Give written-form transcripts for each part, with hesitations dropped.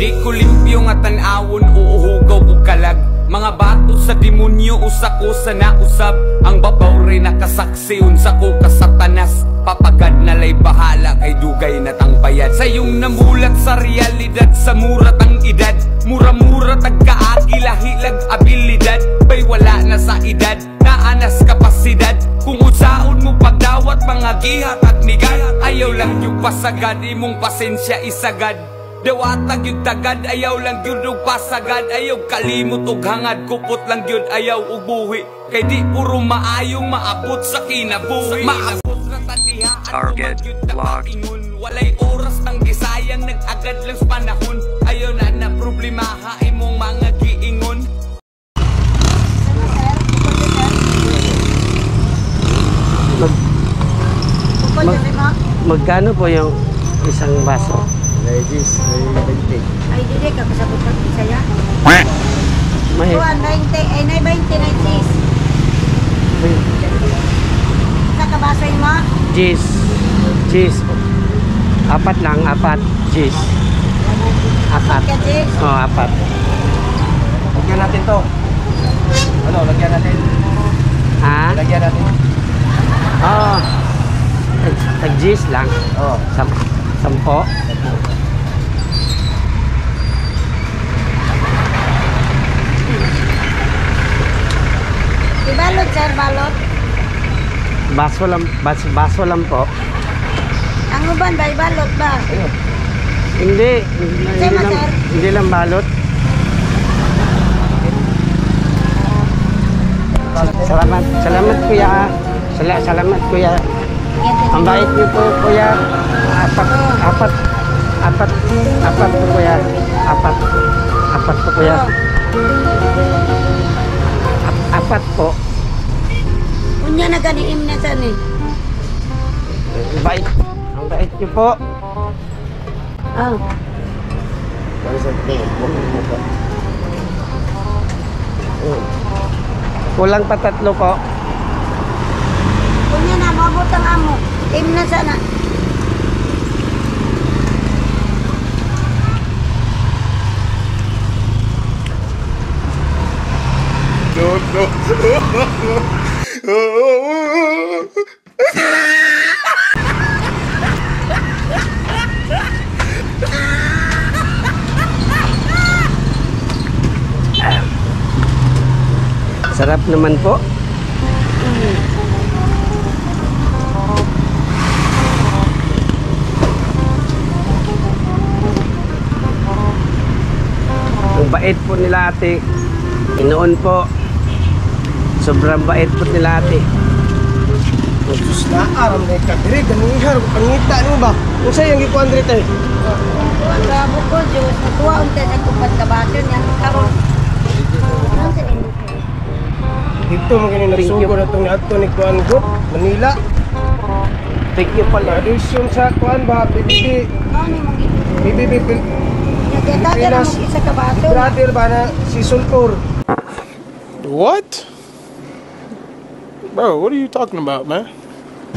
Di ko limpyo nga tan-awon, uuhugaw ko kalag. Mga bato sa demonyo, usa ko sa nausab. Ang babaw rin nakasaksi, unsa ko kasatanas. Papagad na lay bahala, kay dugay na tang bayad. Sayong namulat sa realidad, sa murat ang edad. Mura-mura tagkaagi, lahilag abilidad. Bay wala na sa edad, naanas kapasidad. Kung usaon mo pagdawat, mga gihat at nigad. Ayaw lang yung pasagad, imong pasensya isagad. Dawatag yung tagad, ayaw lang yun og pasagad. Ayaw kalimot og hangad, kupot lang yun ayaw ubuhi. Kay di puro maayong maabot sa kinabuhi. Maabot na tadiha at Target tumagyod na locked. paingon. Walay oras nang gisayang, nag-agad lang sa panahon. Ayaw na na problemaha imong mga giingon. Ano, sir? Bukod sir? Bukod yun, mo? Magkano po yung isang baso? Ladies, ay 20. Ay, dili ka kasabot sa Bisaya. May, Kuan, 20, ay, nay, 20, 96. may Sa kabasoy mo? cheese. Cheese. Apat lang, apat. Cheese. Apat. Ka, Jis? Oh, apat. Lagyan natin to. Ano, lagyan natin. Ha? Lagyan natin. Oo. Tag cheese lang. Oo. 10. Ibalot, sir, balot. Baso lang, baso lang po. Ang uban ba, ibalot ba? Ayun. Hindi, hindi, Sir, lang, sir. hindi lang balot. Salamat, salamat kuya. Salamat kuya. Ang bait niyo po kuya. Apat, apat, apat, apat po kuya. Apat, apat po kuya. Apat po. Unya na ganiim na sa ni. Ang bait, ang bait niyo po. Ah, Para sa ito, huwag mo pa. Kulang pa 3 po. Unya na, maabot ang amo. Im na sana. No, no. Sarap naman po. Ang bait po nila ate. Inoon po. Sobrang bait po nila ate. Diyos na, aram na kadiri, ganihar, pangita nimo ba? Unsa yang gikuan diri te? Kuan ra ko, Diyos. Natuwa unta sa kupat kabaso niya. Karon. Ano sa inyo? Dito mo gani Thank you. nagsugo na tong adto ni kuan group, Manila. Thank you po Lord. Addition sa kuan ba PBB, Mao ni mong PBB Nagkatagan mo isa ka baso. Brother ba na season 4. What? Bro, what are you talking about, man?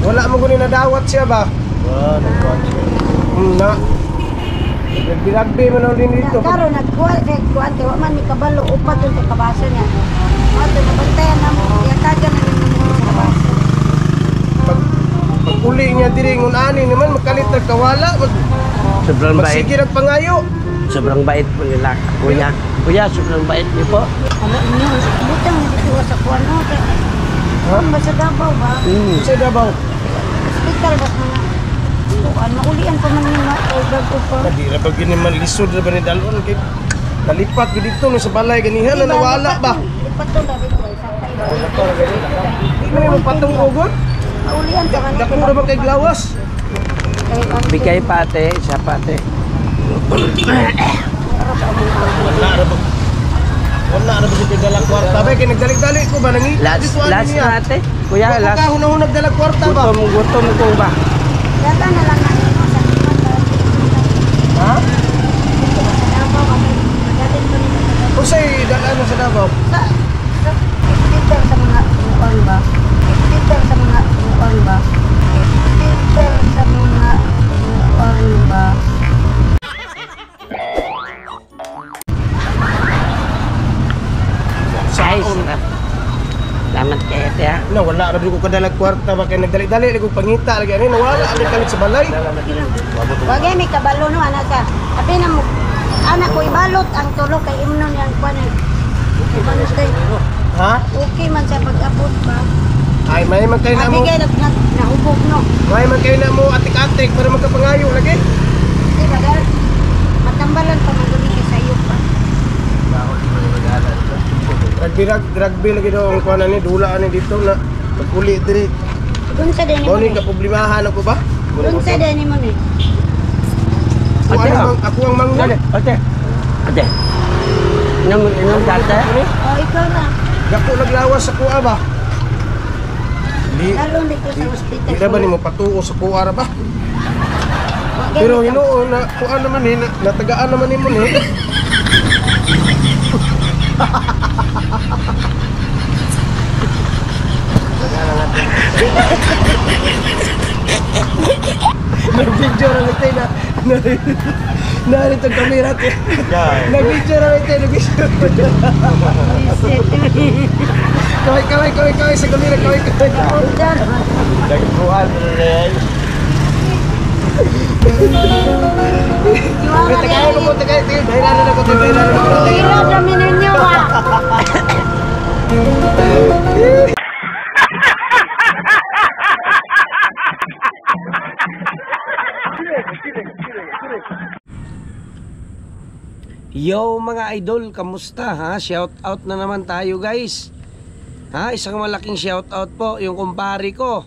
Wala mo gani nadawat siya ba? Wala, nagkuan siya. Na. Nagbilagbi man ang din dito. Karon nagkuha kay kuan kay wa man ni kabalo upat unta kabaso niya. Mao to nabantayan na mo yatagan na nimo isa ka baso. Pag uli niya diri ngun ani naman magkalit nag kawala, Sobrang bait. magsige nagpangayo. Sobrang bait po nila. Kuya, kuya, sobrang bait niyo po. Ano inyo butang dito sa kuan no kay Ha? ba sa Davao ba? Sa Davao. Hospital ba mga kuan maulian pa man ni ma ay bago pa. Di ra ba gini man lisod ra ba ni dalon kay nalipat gid dito no sa balay ganihan na nawala ba. Lipat to na dito ay sakay ba. Di man mo patong ugon. Maulian pa man. Dako ra ba kay glawas? Bigay pa ate, isa pa ate. Wala ra ba. Wala ra ba kay dalang kwarta ba kay nagdali-dali ko ba nangita Last, dito ani last niya. na ate. Kuya, Wa ko last. ka hunahon nagdala kwarta ba? Gutom, gutom ko ba? Dala na lang ano sa Ha? Dito ba sa Davao kami magaling pa nila sa Davao. Unsay dala mo sa Davao? Sa hospital sa mga kuan ba? Hospital sa mga kuan ba? Hospital sa mga kuan ba? Salamat. Salamat kay ate ha. Na wala ra ko kadalag kwarta ba kay nagdali-dali lagi kog pangita lagi ani nawala ani kalit sa balay. Wagay may kabalo no ana sa. Abi na mo ana ko ibalot ang tulo kay imnon yang kuan. Bantay. Ha? Okay man sa pag-abot ba. Ay may man kay na mo. Abi kay nahubog no. May man kay na mo atik-atik para magkapangayo lagi. Di ba gal? Matambalan pa man gud kay sayo pa. Rugby rugby lagi daw ang kuan ani dula ani dito na pagpuli diri. Unsa din Mao nimo ni ni? ka problemahan ako ba? Unsa din nimo ni? Ako Ate, ang ako ang manghod. Ate, ate. Ate. Inom, inom ka ate. Oh, ikaw na. Dako naglawas sa kuha ba? Di Lalo dito sa ospital. di na ba nimo patuo sa kuha ra ba? Wagay Pero may hinuon na kuha naman ni na, natagaan naman nimo ni. Nag-video na lang tayo na narito ang kamera te. Nag-video na lang tayo, nag-video. Kaway, kaway, kaway, kaway sa kamera, kaway, kaway. Nagkuhan na rin. Wait, tagayan mo ko, tagayan, tagayan. Bayaran na ko, bayaran na ko. Ilo kami ninyo ah. Yo mga idol, kamusta ha? Shout out na naman tayo guys. Ha, isang malaking shout out po yung kumpare ko.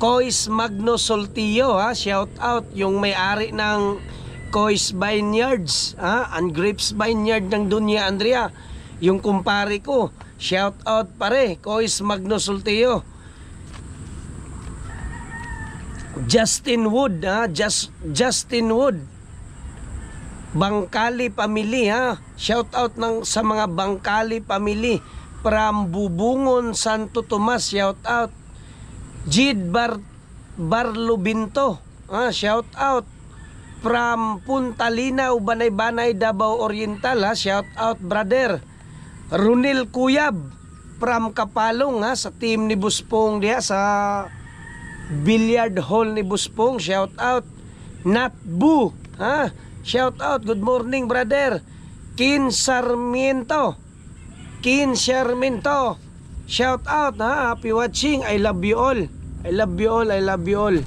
Kois Magno Soltillo ha, shout out yung may-ari ng Kois Vineyards ha, and Grapes Vineyard ng Dunya Andrea. Yung kumpare ko, shout out pare, Kois Magno Soltillo. Justin Wood ha, Justin Wood. Bangkali family ha. Shout out ng sa mga Bangkali family from Bubungon, Santo Tomas. Shout out. Jid Barlubinto. Ha, shout out from Puntalinaw, Banay-Banay, Davao Oriental ha. Shout out brother. Runil Kuyab from Kapalong ha, sa team ni Buspong diha sa billiard hall ni Buspong. Shout out. Nat Bu ha. Shout out. Good morning brother. Kin Sarmiento. Kin Sarmiento. Shout out ha. Happy watching. I love you all. I love you all. I love you all.